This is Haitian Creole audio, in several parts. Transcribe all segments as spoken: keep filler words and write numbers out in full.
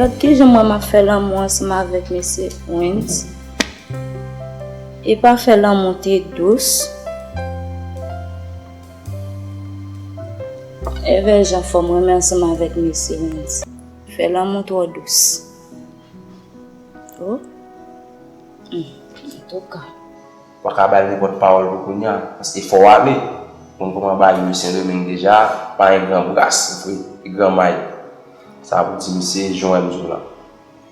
Gad kijan mwen m ap fè lanmou ansanm avèk mesye Wens. E pa fè lanmou te dous. Evè jan fò m renmen ansanm avèk mesye Wens. Fè lanmou twò dous. Oh. Hmm. Antouka. W pa ka ba l nenpòt pawòl pou kounye a, paske fò w ale. Moun kòman ba Yuri Sendomeng deja, pa gen gran bras vre, e gran may. Sa pou di misye, jan w wè m di w la.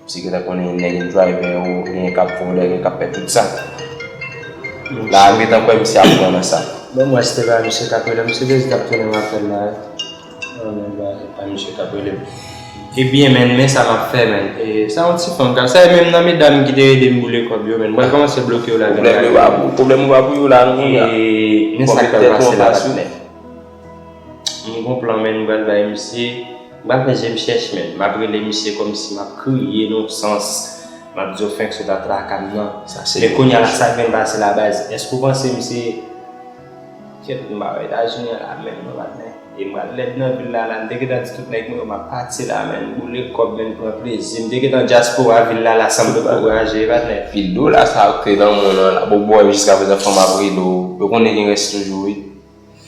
Misye gentan konnen nèg enjoy vè yo, gen k ap vòlè, gen k ap fè tout sa. La, m gentan kwè misye ap pran nan sa. Bon, mwen, si te pa misye k ap rele, misye te di t ap tounen m apèl la. Non, men, ba, e pa misye k ap rele m. Ebyen, men, men sa m ap fè, men. E, sa yon ti fanm k ap, sa e menm nan medam ki te ede m boule kòb yo, men. M pral kòmanse bloke yo la, men. Pwoblèm yo pa pou, pwoblèm yo pa pou yo la, non, kounye a. E, men sa k pral pase la, patnè. M gon plan, men, m pral bay misye, m pral fè je m chèch, men. M ap rele misye kòmsi m ap kriye nan yon sans. M ap di yo fenk sot a traka m nan. Men kounye a la, sa k vin pase la, baz. Èske w panse misye Kèt, m pa wè Etazini an la menm non, patnè. E m pral lèd nan vil la, la. M te gentan di tout nèg mwen yo m ap pati la, men. Boule kòb, men, pran plezi. M te gentan dyaspora vil la, la, san m te ankouraje, patnè. Pil dola sa yo k te nan mwen an la, bon, bò, jiskaprezan, fanm ap rele w. Yo konnen gen rès toujou, wi.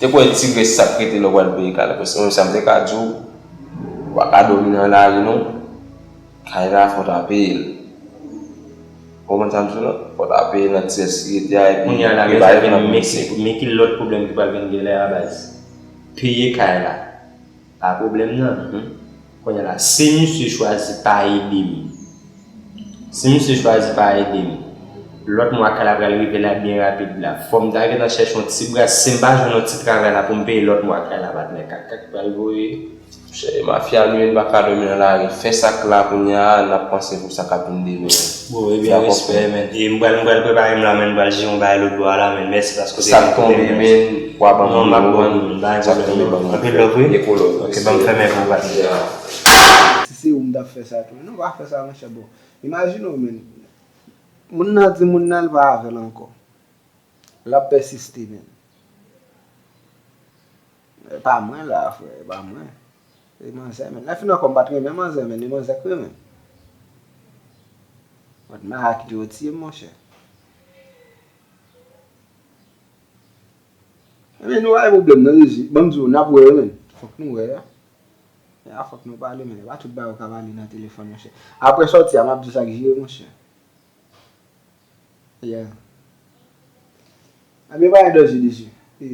Te kwè ti rès sa k rete la w pral peye kay la, paske mwen, sa m te ka di w, w pa ka dòmi nan lari, non. Kay la, fò w ta peye l. Ou konprann sa m di w la? Fò w ta peye nan ti rès ki rete a, epi prepare pou n ap ranmase. Kounye a la, men, men ki lòt pwoblèm ki pral vin genlè a, baz? Peye kay la. Pa pwoblèm nan. Kounye a la, si misye chwazi pa ede m, si misye chwazi pa ede m, lòt mwa kay la pral rive la byen rapid la. Fò m ta gentan chèche yon ti bras, si m pa jwenn yon ti travay la pou m peye lòt mwa kay la, patnè, kaka k pral voye. Monchè, mafya nou ye, n pa ka dòmi nan lari. Fè sa k la kounye a, n ap panse pou sa k ap vin demen. Bon, ebyen, respè, men. E m pral, m pral prepare m la, men, m pral jere yon bagay lòt bò a la, men. Mèsi paske w te vin kote m, men. Sa k tonbe, men, w a ban m. Non, m ap ban w, men. Sa k tonbe, ban m. Anpil love, wi. Ekològ. Ok, ban m fèmen pou ou, patnè. Si se ou, m t ap fè sa tou. Non, pa fè sa, monchè, bon. Imajine w, men. Moun nan di moun nan, l pa avè l ankò. L ap pèsiste, men. E pa mwen la, frè, e pa mwen. E manzè, men. Lè fini ankò, m pa t renmen manzè, men. E manzè k renmen. Mwen, m a kite yo tiye m, monchè. Ebyen, nou pa gen pwoblèm, non, Jezi. Ban m di w, n ap wè, men. Fòk nou wè, a. Ya, fòk nou pale, men. E pa tout bagay ou ka pale nan telefòn, monchè. Apre sòti a, m ap di w sa k jere, monchè. Yeah. Ebyen, pa gen danje, Jezi. E,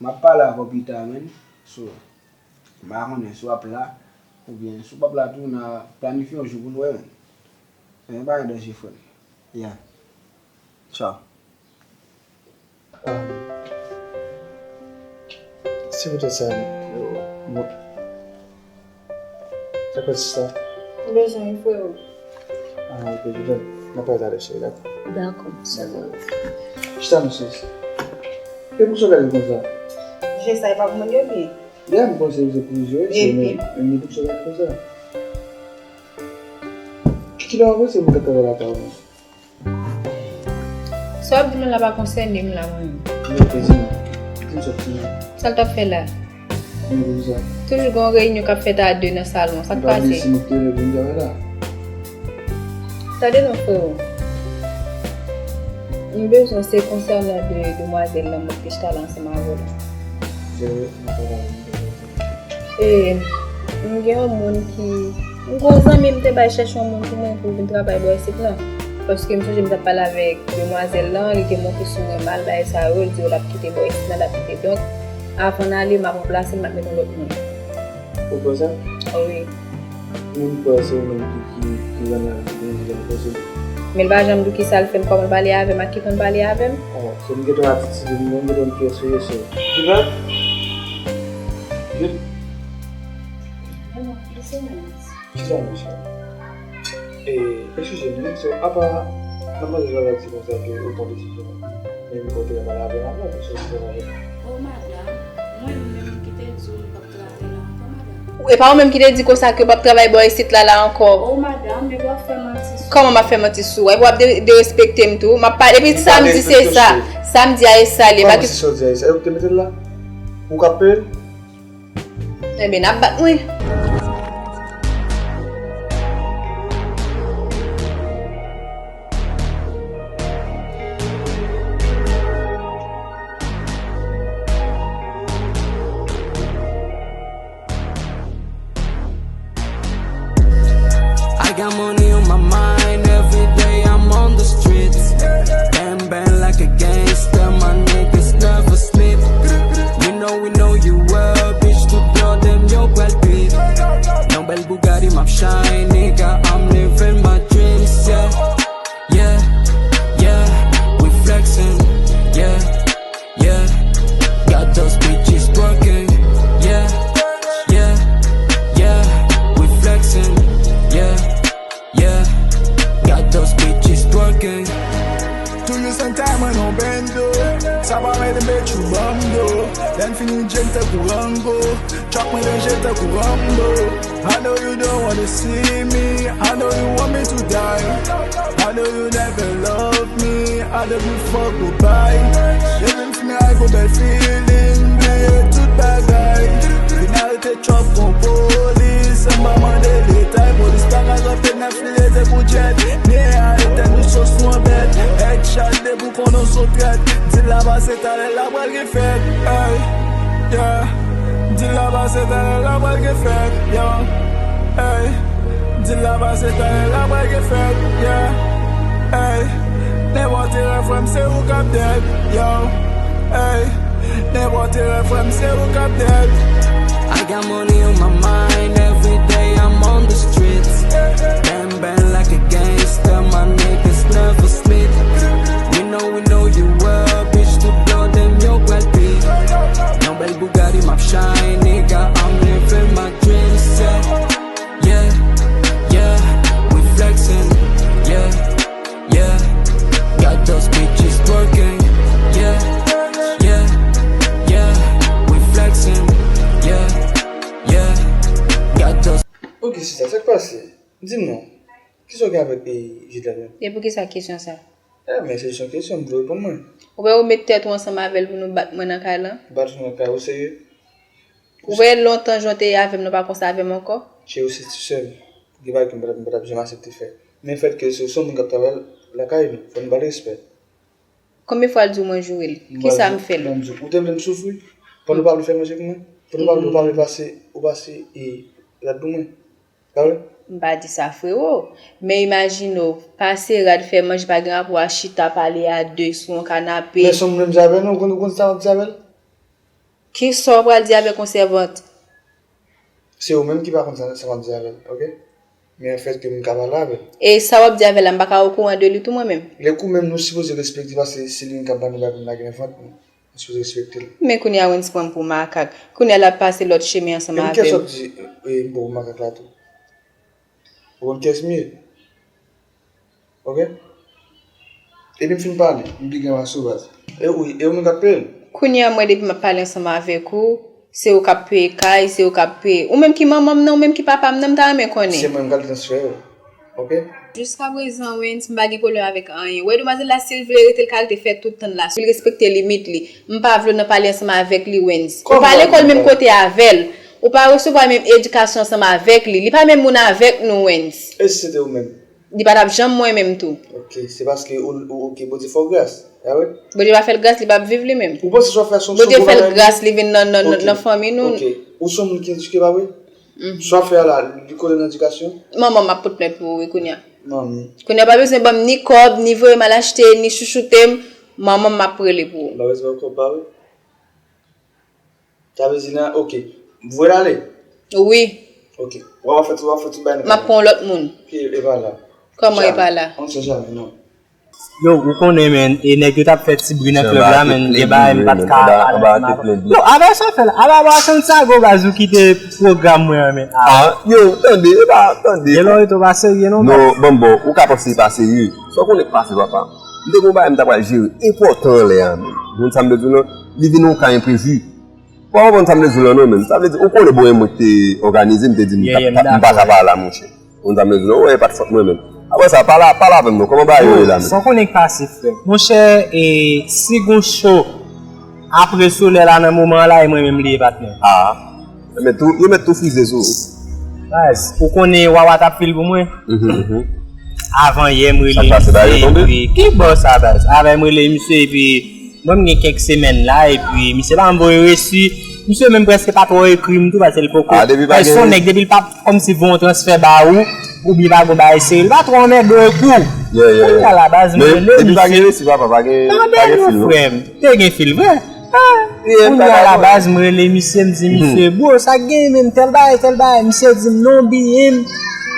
m ap pale avè w pita, men. So, m pa konnen si w ap la, oubyen si w p ap la tou, n a planifye yon jou pou n wè, men. Ebyen, pa gen danje, frè m. Yeah. Tchaw. Um, se poutèt sa, m, m, Dakò, sista. M bezwen w, freo. Ah, ok, Julian. N ap pale talè, cheri, dakò? Dakò, sista. Dakò. Chita, mesye. E poukisa w gade m konsa? Je sa, e pa pou mwen yo byen? Ya, m panse se pou je, men, men poukisa w gade m konsa? Kilè w ap rantre, m ka travay lakay ou? Sa w ap di m la pa konsène m la, mwen menm. Yo, te di m. Di m sa w ap fè la. Sa l t ap fè la? Men poukisa? Toujou gen yon reyinyon k ap fèt a de nan salon. Sa k pase? M pa bliye si m ap te leve m travay la. Tande non, freo. M bezwen se konsènan de demwazèl lan mwen te chita la ansanm avè w la. Se vre, m ap pale avè l. E, m gen yon moun ki, m gen yon zanmi m te bay chèche yon moun pou mwen pou l vin travay bò isit lan. Paske m sonje m t ap pale avèk demwazèl lan, li te monte sou mwen mal, bagay sa yo, li di yo l ap kite bò isit lan, l ap kite. Donk, avan n ale, m ap ranplase l, m ap met yon lòt moun. Ou kwè sa? Wi. Moun kwè se ou menm ki, ki, ki rann lavi byen, ki rann posib. Men l pa janm di w kisa l fè m, kòman l pale avè m, ak ki ton l pale avè m. Oh, se m gentan atitid ou, m gentan kiyès ou ye, se. Ki fè? Vit. Kisa, mesye? E, eskize m, wi, so, apa, nan mande travay di konsa ke ou pran desizyon, men m kontre pale avè m avan, se ou ki pale avè m. O madanm, mwen menm ki te di w m p ap travay la ankò, madanm. E pa ou menm ki te di konsa ke w p ap travay bò isit la, la ankò? O madanm, epi w ap fè manti sou. Kòman m ap fè manti sou ou? Epi w ap de-, derespekte m tou. M ap pale, epi sa m di se sa. Sa m di a e sa l ye. Kòman se sa w di a e sa? E ou ki te mete l la? Ou k ap peye l? Ebyen, n ap bat mwen. I got money on my mind, every day I'm on the streets. Bang bang like a gangster, my niggas never sleep. We know, we know you well, bitch, tout blo dem yo pral pit. Nan bèl Bugatti m ap shine, nigga, I'm living my dreams, yeah. Yeah, yeah, we flexing, yeah. Yeah, got those bitches twerking. Yeah, yeah, yeah, we flexing. Yeah, yeah, got those bitches twerking. Toujou sentai mwen nan bendo. Sa pa mete m bet chou bando. Lè n fini djente kou Rango. Chòk mwen ranje tankou Rambo. I know you don't wanna see me. I know you want me to die. I know you never love me. I don't give a fuck goodbye. Depi m fini ak yon bèl feeling, bliye tout bagay. Vin arete chòp kon polis, san m pa mande detay. Polis pa ka kanpe nan file de pou djèt. Ni a etèn ou sos nou an bèt. Headshot de pou konnen w son trèt. Di l la pase talè la pral gen fèt. Ey, yeah. Di l la pase talè la pral gen fèt, yeah. Ey. Di l la pase talè la pral gen fèt, yeah. Ey. Nenpòt erè frè m se ou k ap dèd, yeah. Ey. Nenpòt erè frè m se ou k ap dèd. I got money on my mind, every day I'm on the streets. Bang bang like a gangster, my niggas never sleep. We know, we know you well, bitch, tout blo dem yo pral pit. Nan bèl Bugatti m ap shine, nigga, I'm living my dreams, yeah. Yeah, yeah, we flexing, yeah, yeah. Got those bitches twerking, yeah, yeah, yeah, we flexing, yeah, yeah. Got those Ok, sista, sa k pase? Di m non. Kisa w gen avèk, e, Jidlène menm? E poukisa kesyon sa? E, men se jis yon kesyon, m vle w reponn mwen. Ou wè ou met tèt ou ansanm avè l pou nou bat mwen nan kay lan? Bat ou nan kay, ou serye? Ou wè lontan jan w te ye avè m, nou pa konsa avè m ankò? Cheri, ou se ti sè m. Gen bagay ke m pa t ap, m pa t ap janm aksepte fè. Men fèt ke se, se yon moun k ap travay lakay nou, fò nou ba l respè. Konbyen fwa l di w mwen joure l? Kisa m fè l? Mwen di w, ou te vle m soufri? Pandan w pa vle fè manje pou mwen? Pandan w pa vle, ou pa vle pase, ou pase, e, rad pou mwen? Pa vre? M pa di sa, frewo. Men imajine w, pase rad, fè manje pa gen rapò a chita pale a de sou yon kanape. Men se yon moun m di avè l, ou konn, ou konn sa m ap di avè l? Kisa w pral di avèk yon sèvant? Se ou menm ki pa konn sa, sa m ap di avè l, oke? Men fèt ke m ka pale avè l. E sa w ap di avè l la, m pa ka okouran de li tou mwen menm? Lè kou menm nou sipoze respekte, paske se li menm k ap ba nou bagay pou n lage nan vant nou. Nou sipoze respekte l. Men kounye a Wens pran m pou makak. Kounye a l ap pase lòt chemen ansanm avè m. E m kè sòt di, e, m pran w pou makak la tou. Ou konn kiyès m ye? Oke? Epi m fin pale, m big an asou baz. E ou, e ou menm k ap peye l. Kounye a mwen depi m ap pale ansanm avèk ou, se ou k ap peye kay, se ou k ap peye. Ou menm ki manman m nan, ou menm ki papa m nan, m ta renmen konnen. Se mwen m k al transfere yo. Oke? Jiskaprezan, Wens, m pa gen pwoblèm avèk anyen. Ou wè demwazèl la, si l vle rete, l ka rete fè tout tan l la. Si l respekte limit li. M pa vle w nan pale ansanm avèk li, Wens. Ou pa lekòl menm kote avè l. Ou pa resevwa menm edikasyon ansanm avèk li. Li pa menm moun avèk nou, Wens. E si se te ou menm? Li pa t ap janm mwen menm tou. Ok, se paske ou, ou, ok, Bondye fè w gras. A wi? Bondye pa fè l gras, li p ap viv li menm. Ou panse sa w fè a se yon Bondye fè l gras, li vin nan, nan, nan, nan fanmi nou. Ok. Ou se yon moun ki edike, pa vre? Sa w fè a la, li kole nan edikasyon? Manman m ap pot plent pou ou wi kounye a. Manmi. Kounye a pa bezwen ban m ni kòb, ni voye m al achte, ni chouchoute m. Manman m ap rele pou ou. M pa bezwen kòb pa vre? Sa vle di nan, ok. Voye l ale? Wi. Ok. W ap fè tout, w ap fè tout bagay nan kay la. M ap pran yon lòt moun. E, e pa la. Kòman e pa la? On sait jamais, non. Yo, ou konnen, men, e nèg yo t ap fè ti bri nan klèb la, men, gen bagay m pa t ka pale ansanm avè yo. Yo, avè sa fè la, avè Washington Santiago, baz, ou kite pwogram mwen an, men. Ah, yo, tande, e pa, tande. Gen lè w rete w pa serye, non, baz. Non, bon, bon, ou ka panse li pa serye. Sa w konnen k pase, papa? M te gen yon bagay m ta pral jere enpòtan anlè a, men. Ou konn sa m vle di w, non? Li vin yon ka enprevi. Ou pa konprann sa m vle di w la non, men. Sa vle di, ou konnen bon e mwen ki te òganize, m te di m pa ka pa la, monchè. Ou konn sa m vle di w la, ou wè, e pa t fòt mwen menm. Apre sa, pale, pale avè m non, kòman bagay yo ye la menm? Sa w konnen k pase, frè? Monchè, e, si gon cho apre solèy la nan moman an la, e mwen menm li ye, patnè. Ah. Yo mèt tou, yo mèt tou frize sou ou. Baz, ou konnen Wawa t ap fil pou mwen? Mhm, mhm. Avan yè, m rele misye, epi, ki bò sa, baz? Avan yè, m rele misye, epi, mwen, m gen kèk semèn la, epi, misye pa voye resi. Misye menm prèske pa twò ekri m tou, paske l poko. Ah, depi pa gen. Se yon nèg, depi l pa kòmsi voye yon transfè ba ou, Oubyen pa gon bagay serye, li pa twò anmède w epi w. Kounye a la baz m rele misye. Tande non, frè m, te gen fil vre. Kounye a la baz m rele misye, m di misye, bro, sa k genyen menm, tèl bagay, tèl bagay. Misye di m non, bliye m.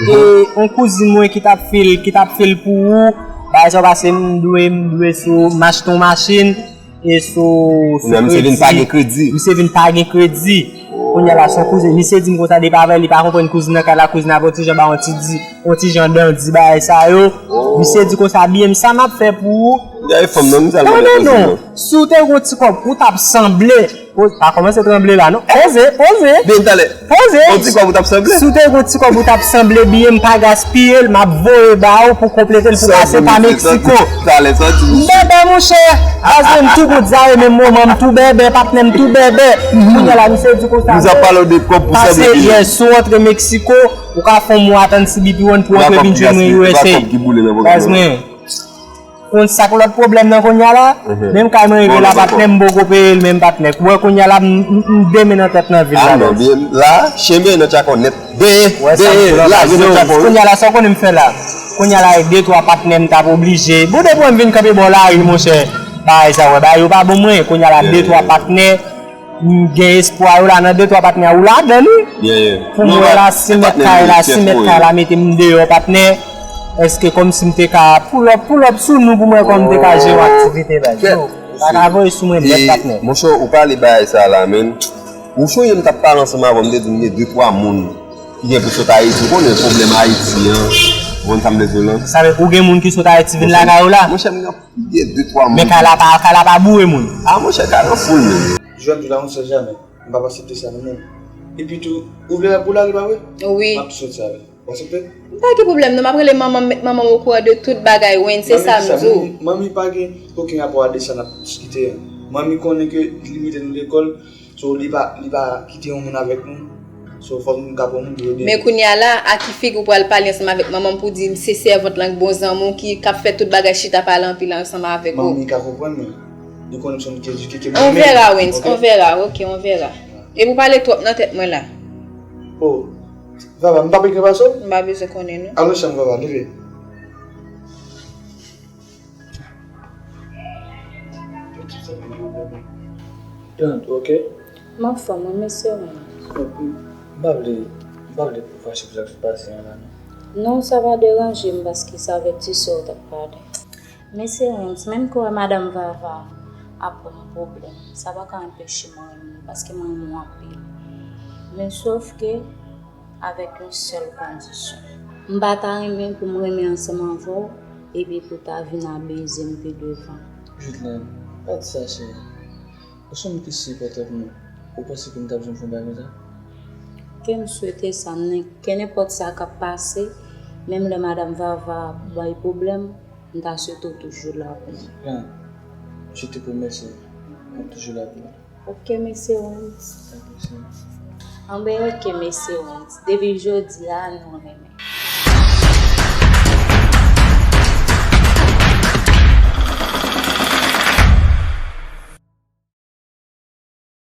E yon kouzin mwen ki t ap fil, ki t ap fil pou ou. Bagay sa pase, m dwe, m dwe sou, m achte yon machin. E sou, sou kredi. Misye vin pa gen kredi. Misye vin pa gen kredi. Kounye a la, se yon kouzin. Misye di m konsa depi avè li pa konprann kouzin nan kay la, kouzin ap yon ti jan ba yon ti di, yon ti jan dandi bagay sa yo. Misye di konsa, bliye m, sa m ap fè pou ou. Tande non, si w te gen yon ti kòb, ou t ap sanble. Pa kòmanse tranble la, non. Poze, poze. Poze. Si w te gen yon ti kòb ou t ap sanble, bliye m pa gaspiye l, m ap voye ba ou pou konplete l pou pase pa Meksiko. M bèbè, monchè. Baz mwen, m tou bout zaye menm moman, m tou bèbè, patnè m tou bèbè. Kounye a la, misye di konsa, pase, yes, si w antre Meksiko, ou ka fè yon mwa atann C B P One pou antre vin jwenn mwen U S A. Baz mwen. Konn sa k lòt pwoblèm nan kounye a la? Menm kay mwen rive la, patnè, m poko peye l menm, patnè. Ou wè kounye a la, m, m, m de men nan tèt nan vil la, baz. La, chen benyen nan tchakon nèt. Benyen, la, benyen nan tchakon, wi. Kounye a la, sa w konnen m fè la? Kounye a la, e de twa patnè m t ap oblije. Bon, depi w wè m vin kanpe bò lari, monchè, bagay sa, wè, bagay yo pa bon mwen. Kounye a la, de twa patnè. M gen espwa yo la nan de twa patnè a ou ladan l wi. Pou m wè la si mèt kay la, si mèt kay la mete m deyò patnè. Èske kòmsi m te ka pull up, pull up sou nou pou m wè kòman m te ka jere aktivite baz yo. Pa ka voye sou mwen nèt patnè. Monchè, ou pale bagay sa la, menn. Ou sonje m t ap pale ansanm avè w, m te di m gen de twa moun ki gen pou sot Ayiti. Ou konnen pwoblèm Ayiti an. Ou konn sa m vle di w lan? Sa vle ou gen moun ki sot Ayiti vin lakay ou la? Monchè, m gen de, de twa moun. Men kay la pa, kay la pa boure moun. A monchè, kay la full menm. Jwenn ou la yon sèl jamè. M p ap aksepte sa non, non. Epi tou, ou vle pou l ale pa vre? Wi. M ap sot sa vre. Ou aksepte? M pa gen pwoblèm non, m ap rele manman m, met manman m okouran de tout bagay, Wens, se sa m di w. Manmi pa gen okenn rapò a de sa n ap diskite an. Manmi konnen ke li mete nou lekòl, so li pa, li pa kite yon moun avèk nou. So, fòk nou ka pran moun pou ede nou. Men kounye a la, a ki figi w pral pale ansanm avèk manman m pou di m se sèvant lan k bon zanmi w ki, k ap fè tout bagay chita pale anpil ansanm avèk ou. Manmi ka konprann mwen. Li konnen se yon moun ki edike ke mwen menm. On verra, Wens, on verra, ok, on verra. Epi w pale twòp nan tèt mwen la. Oh, Vava, m pa bezwen pase w? M pa bezwen konnen non. Al nan chanm, Vava, leve. Tante, ok? M anfòm, wi, mesye Wens. M pa vle, m pa vle pou fache pou sa k sot pase an la, non. Non, sa pa deranje m paske se avèk ti sè w t ap pale. Mesye Wens, menm ke w wè madanm Vava ap ban m pwoblèm, sa pa ka anpeche mwen renmen w, paske mwen renmen w anpil. Men sòf ke avèk yon sèl kondisyon. M pa ta renmen pou m renmen ansanm avè w, epi pou w ta vin abeze m pi devan. Judeline, pa di sa, cheri. Ou se yon moun ki sipòte m, ou panse ke m t ap janm fè yon bagay konsa? Ke m swete sa, men ke nenpòt sa k ap pase, menm lè madanm Vava ap bay pwoblèm, m ta swete w toujou la pou mwen. M swete pou w, mèsi. M ap toujou la pou ou. Ok, mesye Wens. Anben, ok, mesye Wens. Depi jodi a, nou renmen.